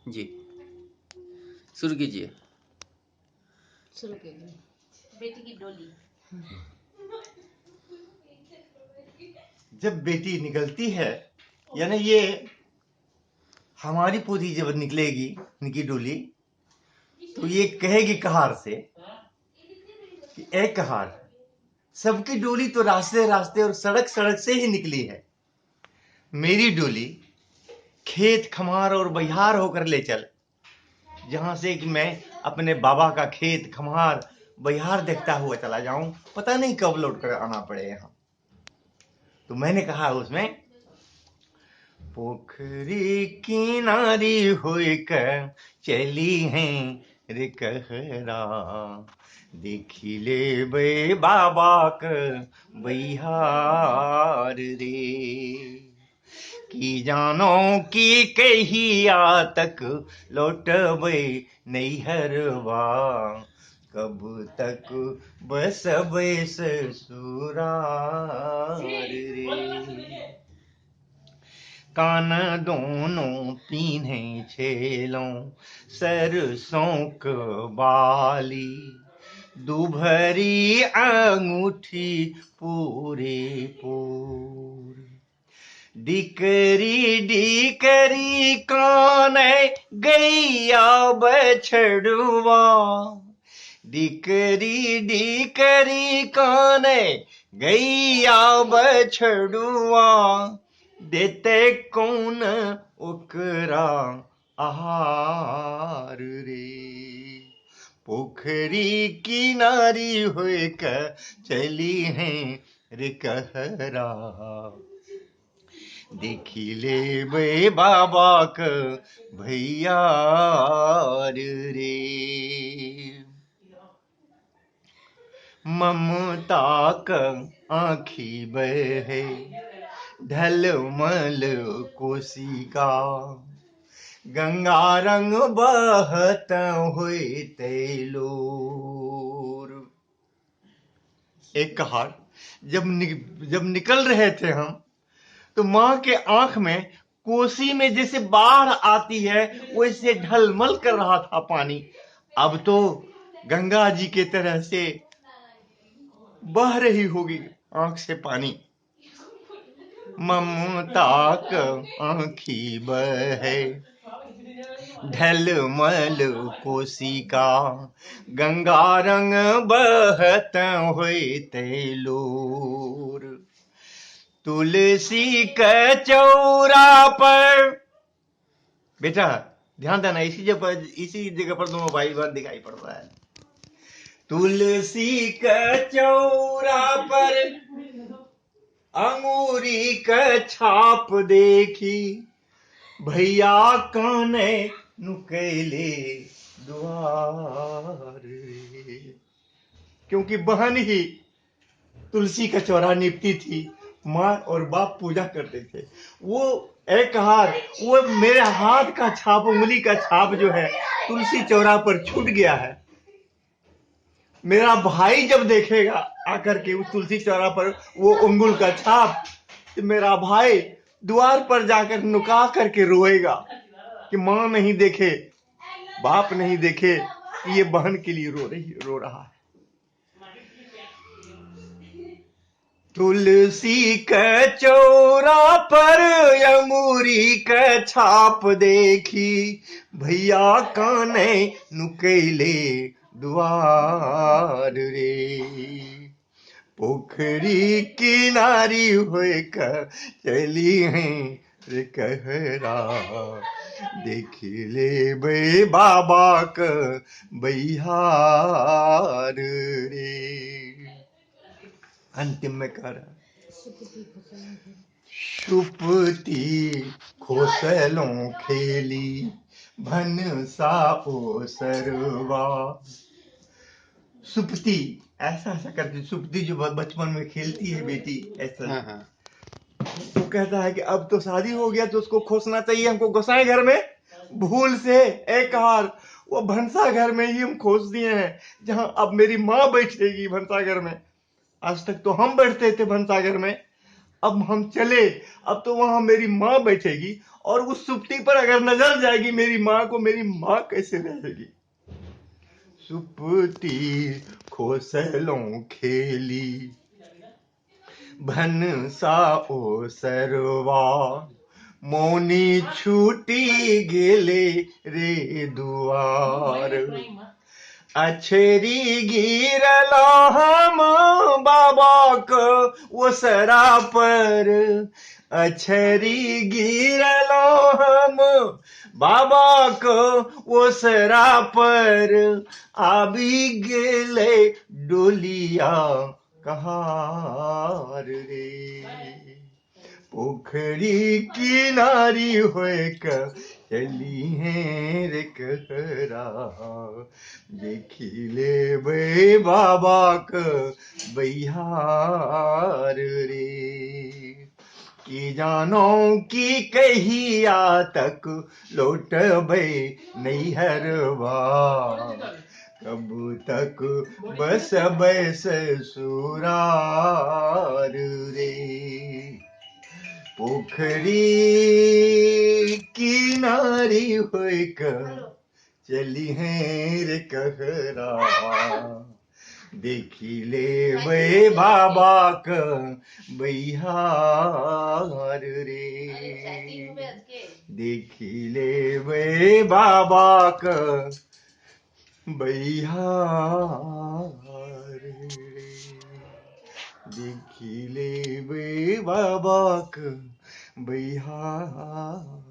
जी, शुरू कीजिए। शुरू कीजिए। बेटी की डोली। जब बेटी निकलती है, यानी ये हमारी पोती जब निकलेगी, निकी डोली, तो ये कहेगी कहार से कि ए कहार, सबकी डोली तो रास्ते रास्ते और सड़क सड़क से ही निकली है, मेरी डोली खेत खमार और बहियार होकर ले चल, जहां से कि मैं अपने बाबा का खेत खमार बहियार देखता हुआ चला जाऊं, पता नहीं कब लौट कर आना पड़े यहाँ। तो मैंने कहा उसमें, पोखरी किनारी होई कर चली है रे कहरा, देखी ले बे बाबा क बहियार रे, की जानो की कहिया तक लौटबे नैहरवा, कब तक बसबे ससुरार रे। कान दोनों पीन्हे छेलों सरसों क बाली, दुभरी अंगूठी पूरे पूर, डिकरी डिकरी कान गैया बछड़ुआ, डिकरी डिकरी कान गैया बछड़ुआ, देते कौन ओकरा आहार रे। पोखरी किनारी होए क चली है रे कहरा, देखी ले बे बाबा क भैया रे। ममता क आँखी बहे ढलमल कोशिका, गंगा रंग बहत होते लोर। एक कहार जब निकल रहे थे हम, तो माँ के आंख में कोसी में जैसे बाढ़ आती है वैसे ढलमल कर रहा था पानी। अब तो गंगा जी के तरह से बह रही होगी आंख से पानी। ममता क आँखी बहे ढलमल कोशिका, गंगा रंग बहत होते लोर। तुलसी के चौरा पर, बेटा ध्यान देना, इसी जगह पर दोनों भाई बहन दिखाई पड़ रहा है। तुलसी के चौरा पर अंगूरी के छाप देखी, भैया काने नुकैले द्वार। क्योंकि बहन ही तुलसी का चौरा निपती थी, माँ और बाप पूजा करते थे। वो एक हाथ, वो मेरे हाथ का छाप, उंगली का छाप जो है तुलसी चौरा पर छूट गया है। मेरा भाई जब देखेगा आकर के उस तुलसी चौरा पर वो उंगुल का छाप, तो मेरा भाई द्वार पर जाकर नुका करके रोएगा कि माँ नहीं देखे, बाप नहीं देखे, ये बहन के लिए रो रहा है। तुलसी के चौरा पर अंगूरी के छाप देखी, भैया काने नुकैले द्वार रे। पोखरी किनारी होए क चली है रे कहरा, देखी ले बे बाबा क बहियार रे। अंतिम में कह रहा, सुपती खोसलों खेली भनसा ओसरवा। सुपती ऐसा ऐसा करके, सुपती जो बचपन में खेलती है बेटी, ऐसा। हाँ, हाँ। तो कहता है कि अब तो शादी हो गया तो उसको खोसना चाहिए हमको गोसाई घर में। भूल से एक हार वो भंसा घर में ही हम खोस दिए हैं, जहां अब मेरी माँ बैठेगी भंसा घर में। आज तक तो हम बैठते थे भंसा घर में, अब हम चले, अब तो वहां मेरी माँ बैठेगी और उस सुप्ती पर अगर नजर जाएगी मेरी माँ को, मेरी माँ कैसे रहेगी। सुप्ती खोसलों खेली, भनसा ओ सरवा, मौनी छूटी गेले रे दुआर। अछरी गिरलो हम बाबा क ओसरा पर, अछरी गिरलो हम बाबा क ओसरा पर, आबि गेले डोलिया कहार रे। पोखरी किनारी होय क चली है रे कहरा, देखी लेबै बाबा क बैहार रे। की जानो की कहिया तक लौटबै नैहरवा, कब तक बसबै ससुरार रे। पोखरी किनारी होय क चली है रे कहरा, देखी लेबै बाबा क बैहार रे। देखी लेबै बाबा क बैहार रे। देखी लेबै बाबा क बैहार।